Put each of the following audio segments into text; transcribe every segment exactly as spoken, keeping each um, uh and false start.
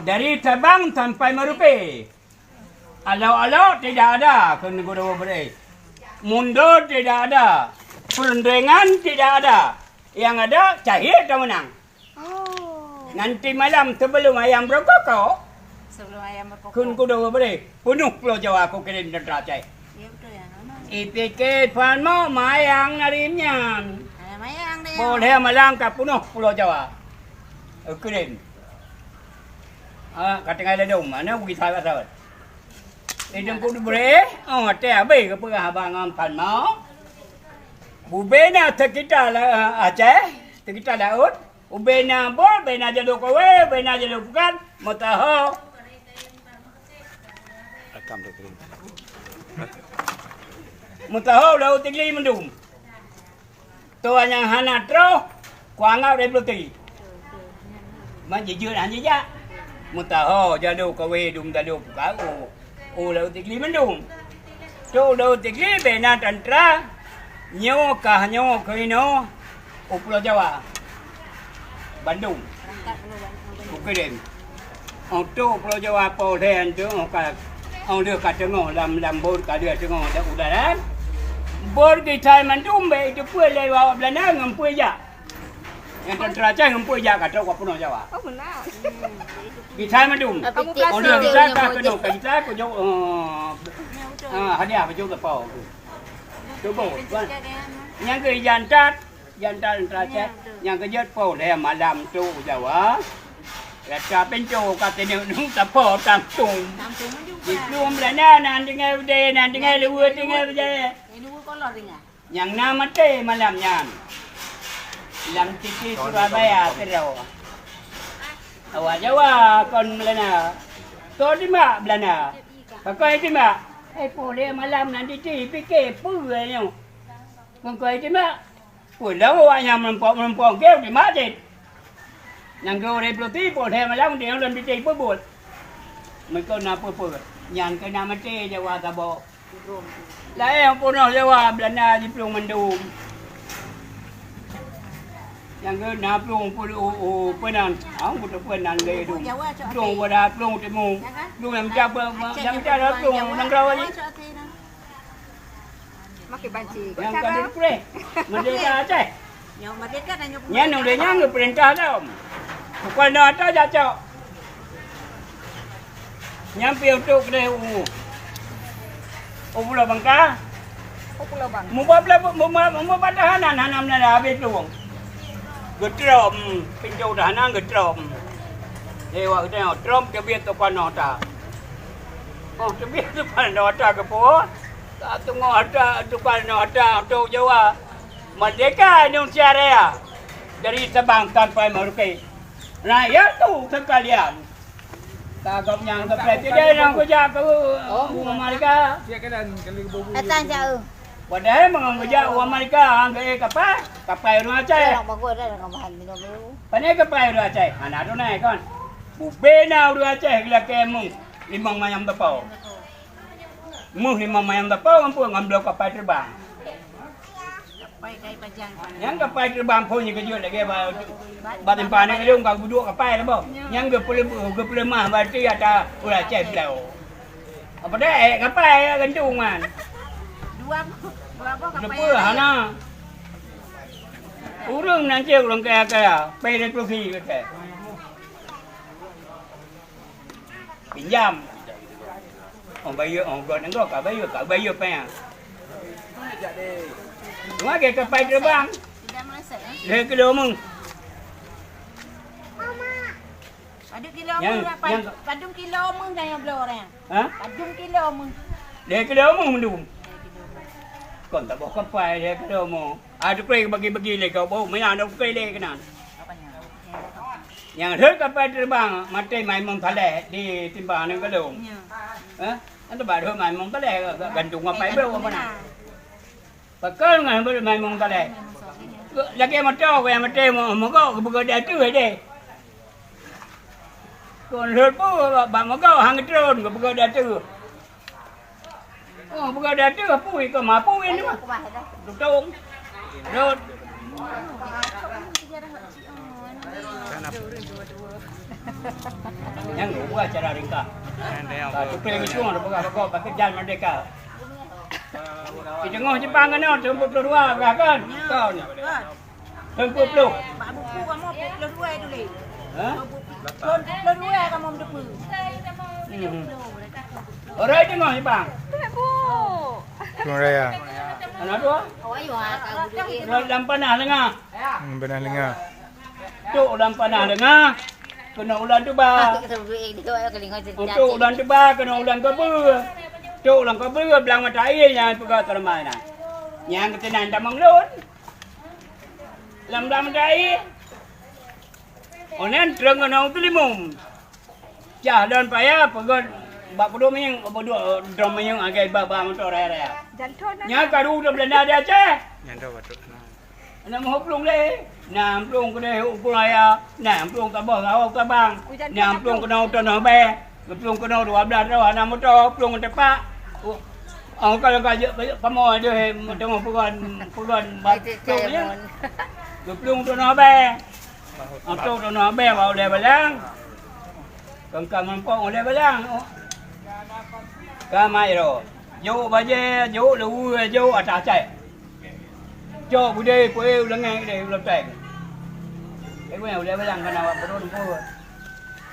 Dari Sabang sampai Merauke. Alok-alok tidak ada, kheun guru bri. Mundur tidak ada. Peurundingan tidak ada. Yang ada, Cahyo teumeunang. Oh. Nanti malam sebelum ayam berkokok, Sebelum ayam berkokok. Kheun guru bri, peunoh Pulo Jawa kukirém teuntara Aceh. Ya, betul ya. Mana? Ipike Palmo mayang narim nyan. Ada mayang deh. Boleh malam ka peunoh Pulo Jawa. Kukirém. Ah, ka tinggai ladom, mana bagi salah-salah. Idong ku dibri, oh, teh habis ke peugah abang ngon Palmo. Bubena sekitar la-, Aceh, sekitar laut. Ubena bol, bena jalô kawé, bena jalô pukat, meusaho. Rekam dia kirim. Meusaho u Laôt Sigli mandum. Toh nyang hana troh, kuanggab revolusi. Man jijeuet han jijak. Meusaho jalô kawé dum jalô pukat u, u Laôt Sigli mandum. Trok u Laôt Sigli bena teuntara, nyoe kah nyoe keunoe u Pulo Jawa. Bandung. Bukirém. Untuk Pulo Jawa po lhèe tu, oh, ka, oh, lheueh ka teungoh lam, lam bot ka lheueh teungoh lam udara. Bot geutai mandum bèk jiteupeue lé awak Beulanda ngon peue jak. Nyang teuntara Aceh ngon peue jak ka trok u Pulo Jawa. Oh, beuna. Geutai mandum. Tapi oh, lheueh geutai ka keunoe ka geutai kujok, eh, ah, hadiah bajèe teupeu. Cuba, tuan. Nyang keu jantat, jantat teuntara Aceh, nyang keujeuet po lhèe malam tu Jawa. Rata pintoe ka keuneuk nu tapo tampung. Diplueng Beulanda nan tinggai udé, nan tinggai luweue, tinggai bajèe. Nyang na maté malam nyan. Lam titi Surabaya keudroe. Awak Jawa kon Beulanda. Toh timbak Beulanda. Pakon timbak? Eh, po lhèe malam nan titi pike peue nyoe. Kon kon timbak. Peue lom awak nyan meurumpok-meurumpok geu di masjid. Nyang geu revolusi po lhèe malam di lôn titi peubuet. Meukon na peue-peue. Nyan keuh na maté Jawa saboh. Laén peunoh Jawa Beulanda jiplueng mandum. Nyang geu na plueng peunoh u, u, peunan. Hang beutôi peunan gaya dum. Plueng barat, plueng timu. Plueng nyang mita, nyang mita adalah plueng nanggroe. Makai banci. Nyang ka dipreh. Merdeka Aceh. Nyoe merdeka dan nyoe. Nyan ulèe nyan geupeurintah lom. Bukan dah ata jacok. Nyan pih untuk keudeh u, u Pulo Bangka. U Pulo Bangka. Muba, muba, muba tahanan hana meunada habéh tueng. Geutrom, pintoe tahanan geutrom. Lewat geutanyoe trom teubiet teuka nota. Oh, teubiet teuka nota keupeue? Ka teungoh ata, tukang nota, untuk Jawa. Merdeka Indonesia Raya dari Sabang sampai Merauke. Rakyatku sekalian, ka gobnyan keu presiden nyang geujak keu u Amerika. Padahai meungon geujak u Amerika, han geuék kapai, kapai ureueng Aceh. Pane kapai ureueng Aceh? Hana tunai kon. Bubena ureueng Aceh geulakée meuh limong manyam teupeu. Meuh limong manyam teupeu ngon peue? Ngon bloe kapai teubang. Nyang kapai teubang phon nyang keujeuet lagèe ba, ba teumpat nyan ka geuduek kapai lah boh. Nyang geupeuleumah, geupeuleumah berarti ata ulah cai bloe. Apa dah, eh, kapai gantung kan. Dua, dua boh kapai. Lepas hana. Ureueng nan cek ureueng kaya-kaya, pai revolusi kata. Pinjam. Oh, bayeue, oh, buat nanggroe ka bayeue, ka bayeue pèng. Cuma ke kapai teubang. Lhèe kilo meuh. Padum kilo meuh, padum kilo meuh nyang bloe ureueng. Ha? Padum kilo meuh. Lhèe kilo meuh mandum. Kon taboh kapai lhèe kilo meuh. Ah, tukui bagi-bagi lé keu boh, meunan tukui lé keunan. Nyang rhot kapai teubang, maté Maimun Saleh di timbang nanggroe. Hah? Kan teuba rhot Maimun Saleh, gantung kapai bloe apa na? Pakon ngon Maimun Saleh. Lagèe moto nyang maté mogok geupeugah di ateueh deh. Kon rhot peue bak mogok han geutron geupeugah di ateueh. Oh, peugah di ateueh apui keu mapui ni mah. Tutong. Rhot. Nyang Buat cara ringkas. Ka tupée misong dah peugah rokok pakai jalan merdeka. Di teungoh Jepang keunoe, teumpat keudua peugah kan? Kon. Teumpat ploh. Bak buku kamoe peuet ploh dua tuléh. Ha? Peuet ploh dua kamoe meuteupeue. Hmm. Orang teungoh Jepang. Kung Raya. Anak dua. Orang dalam panah tengah. Hmm, panah tengah. Tok lam panah tengah, keunoe ulan tuba. Tok ulan tuba, keunoe ulan kabeue. Tok ulan kabeue, blang mata aie nyang peugah teuleumai na. Nyang keutenan tamong lôn. Lam blang mata aie. Onan treung keunoe teulimong. Cah lôn paya peugöt bak peuduek minyeuk, peuduek drom minyeuk agak iba-ba moto raya-raya. Nyan karu teuh Beulanda di Aceh. Nyan dah batuk. Na meuhô plueng lé, na plueng keudeh u Pulaya, na plueng saboh sawoe sabang, na plueng keunoe u Tonoh Bèe, geuplueng keunoe dua blaih droe hana moto, plueng teupak. Oh, ka lôn ka jeuet, ka jeuet kamoe deh meuteumé peugon, peugon bat plueng nyan. Geuplueng Tonoh Bèe. Atau Tonoh Bèe bak ulèe balang. Kon ka meurumpok ulèe balang. Ka mai ro. Jok bajèe, jok leuweue, jok ata cai. Cok beudé, peué u leungèe, beudé u loteng. Ibu nyang ulèe balang kana awak beurôn pue.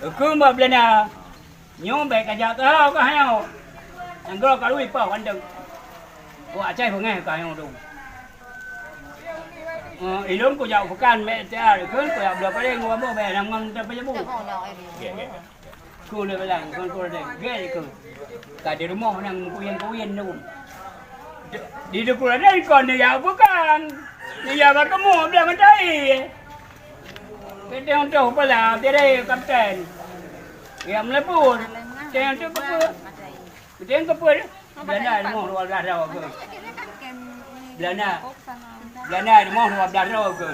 Keukeue bak Beulanda. Nyoe bèk kajak keuhai kah nyoe. Nyang goe ka lui paih kandeueng. Keu Aceh beungèh kah nyoe dong. Eh, ilôn kujak u peukan bèk tiar, kheun kujak bloe paleng ngon boh bèk lam ngon tapeujabu. Keu lé balang, keu lé gèt keu. Ka di rumoh nang kuyen-kuyen tu. Di Teungku Raden kon neuyak bukan. Neuyak bak kamoe blang mata aie. Teuntèe toh pala, tiadai kapten. Ya meulebur. Teuntèe toh keupeu. Teuntèe keupeu. Beulanda rumoh dua blaih droe keu. Beulanda. Beulanda rumoh dua blaih droe keu.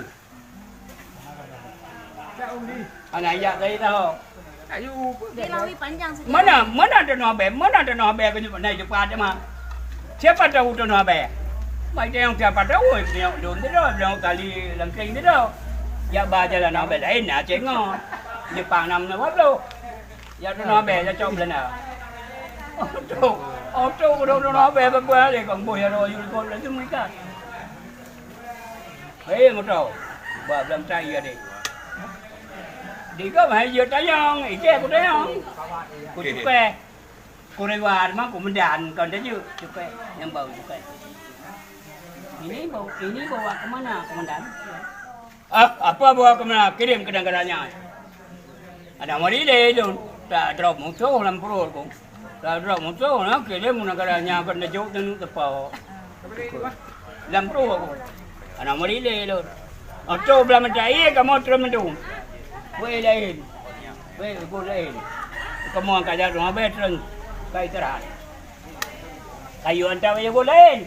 Hana jak tadi tahu. Mana, mana Tonoh Abèe? Mana Tonoh Abèe keu nyoe pandai cepat mah. Siapa tahu Tonoh Abèe? Mai teuh siapa tahu, nyoe lôn teuh, lôn kali lam kring teuh. Jak ba jalan Abèe laén na céngoh. Jepang nam na wabloh. Jak Tonoh Abèe, jak cok Beulanda. Oto, oto keu Tonoh Abèe bak lé kong boh ya roh yul kon laju meuikat. Hei, moto. Ba blang tai adé. Di gob hai jeuet tanyong, ijé ku tanyong. Ku cukai. Ku reward ma ku meudan kon tajeuet cukai. Nyang bau cukai. Ini bau, ini bawa ke mana, Komandan? Ah, apa bawa ke mana? Kirim ke negara nyai. Aneuk murit lé lôn, ta drop musoh lam pruet ku. Ta drop musoh na, keu lé mun negara nyang kon neujok teungeut teupok. Lam pruet ku. Aneuk murit lé lôn. Oto blah meuta ié kamoe treun meudum. Wéh laén. Wéh, goe laén. Kamoe ka jak rumoh bèe treun. Ka istirahat. Kayu anta wéh goe laén.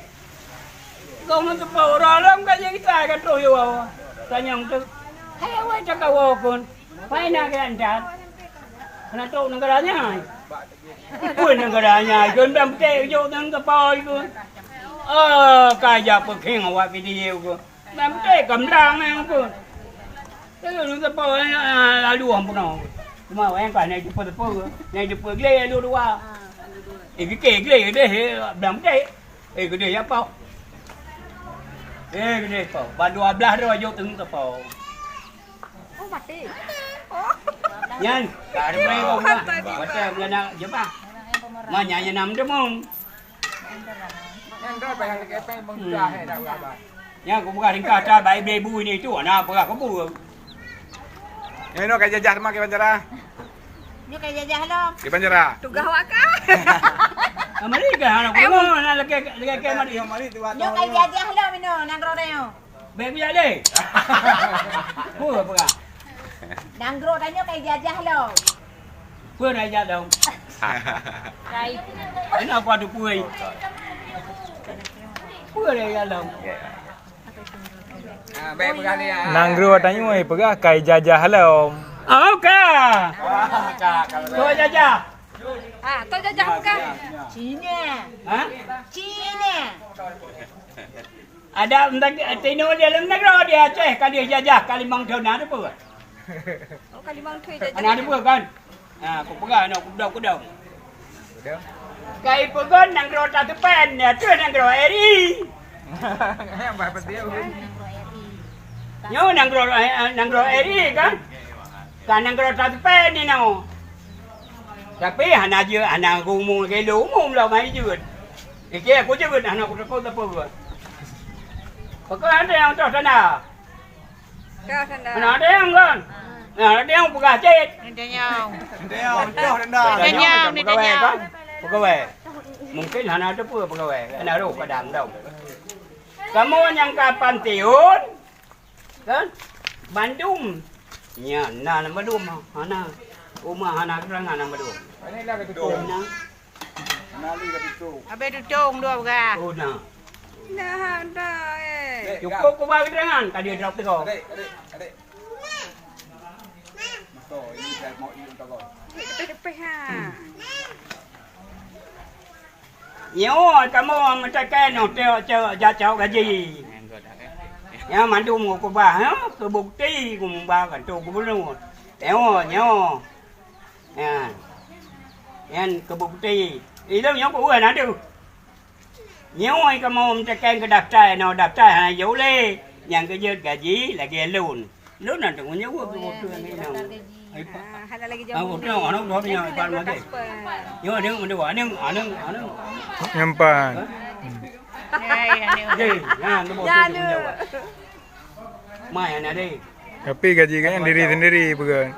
Goh meuteupeu uroe lom ka jeuet geutai ka troh yoe. Tanyong teuk, "Hai awai takawoe kon? Pai na geuantat?" Hana trok neugara nyan. Peue neugara nyan? Geundang putéh jok ngon teupeu kon. Oh, ka jak peukhing awak video kon. Nang putéh ka meudang nyan kon. Teupeu lalu peunoh. Cuma wayang ka nyan teupeu-teupeu. Nyan teupeu glé lalu dua. Eh, geuté glé deh, blang putéh. Eh, geudeh ya, Pau. Eh, geudeh, Pau. Ban dua blaih droe jok teungeut, Pau. Oh, maté. Oh. Nyan, ka ramé kong bah. Maté, Beulanda jebah. Ma nyan, nyan nam deumong. Nyan, ku peugah ringkas that, bak iblih bu ini tu, na peugah keu bu. Nyoe inoe ka jajah teuma keu banjara. Nyoe ka jajah lom. Keu banjara. Tugaih awak ka. Amari ka hana kulo, hana lagèe, lagèe ka mari. Nyoe ka jajah lom inoe, nanggroe tanyoe. Bèk bijak lé. Peue peugah? Nanggroe tanyoe ka jajah lom. Peue dah jajah lom? Rai. Inoe apa tu peue? Peue dah jajah lom? Ah, bèk peugah lé, ah. Nanggroe tanyoe peugah ka jajah lom. Oh, ka. Wah, ka, ka. Ka jajah. Ah, ka jajah bukan? Cina. Ha? Cina. Ada entak tino di dalam nanggroe di Aceh ka dijajah ka limong thon, na peue? Oh, ka limong thon jajah. Na peue kan? Ha, kupeugah nyoe, kudong-kudong. Ka ipeugon nanggroe taseupen, nyan teuh nanggroe R I. Bah beutôi. Nyoe nanggroe, eh, nanggroe R I kan? Ka nanggroe taseupen inoe. Tapi hana jeuet, hana geumu lagèe lôn, umu lom hai jeuet. Iké aku jeuet, hana kuteupeu-teupeu. Pakon hana nyang toh tanda? Hana ada nyang kan? Hana ada nyang peugah cit. Ada nyang. Ada nyang, toh tanda. Ada nyang, ada nyang. Pegawai. Mungkin hana ada pun pegawai. Hana roh kadang dong. Kamoe nyang ka pantiun, kan? Bandum. Nyan, na lam bandum. Hana. Uma hana keterangan lam bandum. Ini lah betul. Hana. Hana lé ka tutong. Habéh tutong dua beurah. Oh, na. Nah, dah, eh. Cukup kuba keterangan, ka dia drop teuka. Adek, adek, adek. Motor, ini dah mau ini teuka. Depan-depan, ha. Nyoe kamoe meutakan nyoe teu, teu, jacok gaji. Nyang mandum kubah, ha? Keu bukeuti kumba kantô gubernur. Nyoe, nyoe. Nyan. Nyan keu bukeuti. Ilôn nyoe peue na deuh. Nyoe kamoe meutakan keu daftar, nyoe daftar hana jeuet lé. Nyang keu jeuet gaji lagèe lôn. Lôn na teungoh nyoe keu moto nyang inong. Ah, hana lagi jauh. Ah, moto aneuk dua punya ipan mati. Nyoe aneuk, aneuk, aneuk, aneuk, aneuk. Nyampan. Hai, aneuk. Jih, nah, tu moto teungoh nyoe. Mai aneuk deh. Tapi gaji kan diri sendiri peugah.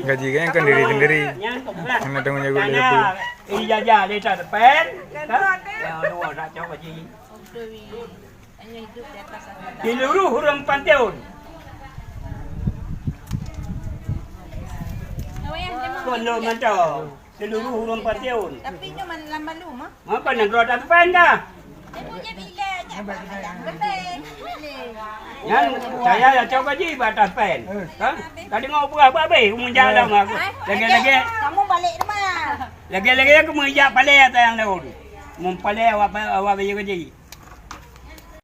Gaji kan, kan diri sendiri. Hana tanggung jawab lagi apa. Ijazah lé taseupen. Kan? Ya, dua nak cok gaji. Seluruh ureueng pantiun. Kon lôn mantong. Seluruh ureueng pantiun. Tapi nyoe man-, lam malu mah. Maka nanggroe taseupen ka? Nyan, saya ya cok gaji bak taseupen. Ha? Ka deungoe peugah babeh, umu jalan aku. Lagèe-lagèe. Kamu balik rumah. Lagèe-lagèe aku meujak palè ata nyang laôn. Mun palè awak, awak bayeue gaji.